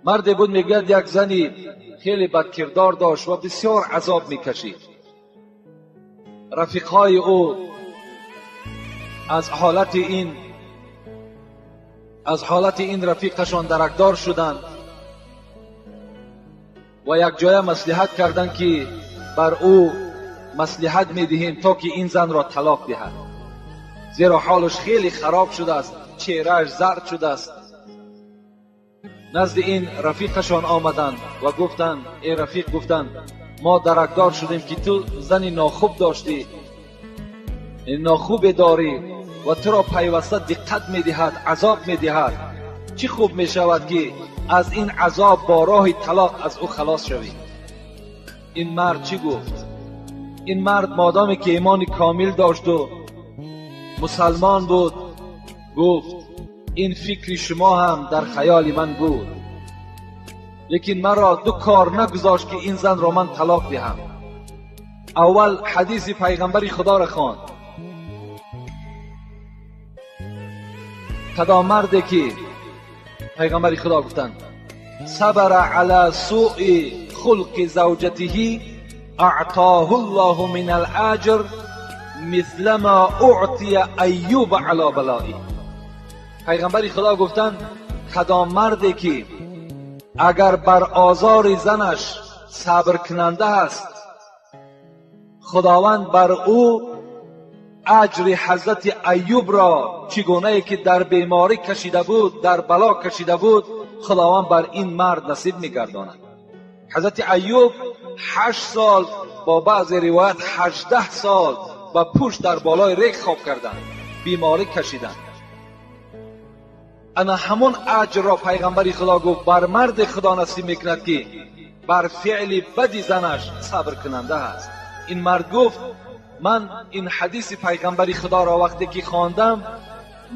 Марде буд, мегӯяд, як зани хеле бадкирдор дошт ва бисёр азоб мекашид. Рафиқҳои ӯ аз ҳолати ин рафиқашон даракдор шуданд ва якҷоя маслиҳат карданд, ки бар ӯ маслиҳат медиҳем, то ки ин занро талоқ диҳад, зеро ҳолаш хеле хароб шудааст, чеҳрааш зард шудааст. Назди ин рафиқашон омаданд ва гуфтанд: «Э рафиқ, — гуфтанд, — мо даракдор шудем, ки ту зани нохуб доштӣ, нохубе дорӣ ва туро пайваста диққат медиҳад, азоб медиҳад. Чӣ хуб мешавад, ки аз ин азоб бо роҳи талоқ аз ӯ халос шавӣ». Ин мард чӣ гуфт? Ин мард, модоме ки имони комил дошту мусалмон буд, гуфт: «Ин фикри шумо ҳам дар хаёли ман буд, лекин маро ду кор нагузошт, ки ин занро ман талоқ диҳам». Аввал ҳадиси пайғамбари худоро хонд: кадом марде ки, пайғамбари худо гуфтанд, صبر على سوء خلق زوجته أعطاه الله من الأجر مثل ما أعطي أيوب على بلائه. Пайғамбари худо гуфтанд: кадом марде ки агар бар озори занаш сабркунанда аст, худованд бар ӯ аҷри ҳазрати Аюбро, чӣ гунае ки дар беморӣ кашида буд, дар бало кашида буд, худованд бар ин мард насиб мегардонад. Ҳазрати Аюб 8 сол, бо баъзе ривоят 18 сол, ба пушт дар болои рег хоб карданд, беморӣ кашиданд. Ана ҳамон аҷрро, пайғамбари худо гуфт, бар марде худо насиб мекунад, ки бар феъли бади занаш сабркунанда аст. Ин мард гуфт: «Ман ин ҳадиси пайғамбари худоро вақте ки хондам,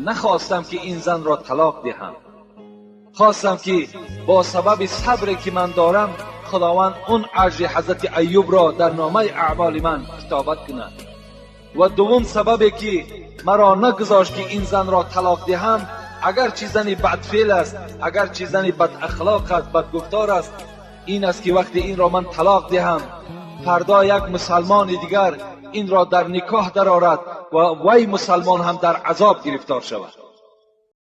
нахостам, ки ин занро талоқ диҳам. Хостам, ки бо сабаби сабре ки ман дорам, худованд он аҷри ҳазрати Аюбро дар номаи аъмоли ман китобат кунад. Ва дуввум сабабе ки маро нагузошт, ки ин занро талоқ диҳам, агарчи зани бадфеъл аст, агарчи зани бадахлоқ аст, бадгуфтор аст, ин аст, ки вақте инро ман талоқ диҳам, фардо як мусалмони дигар инро дар никоҳ дарорад ва вай мусалмон ҳам дар азоб гирифтор шавад».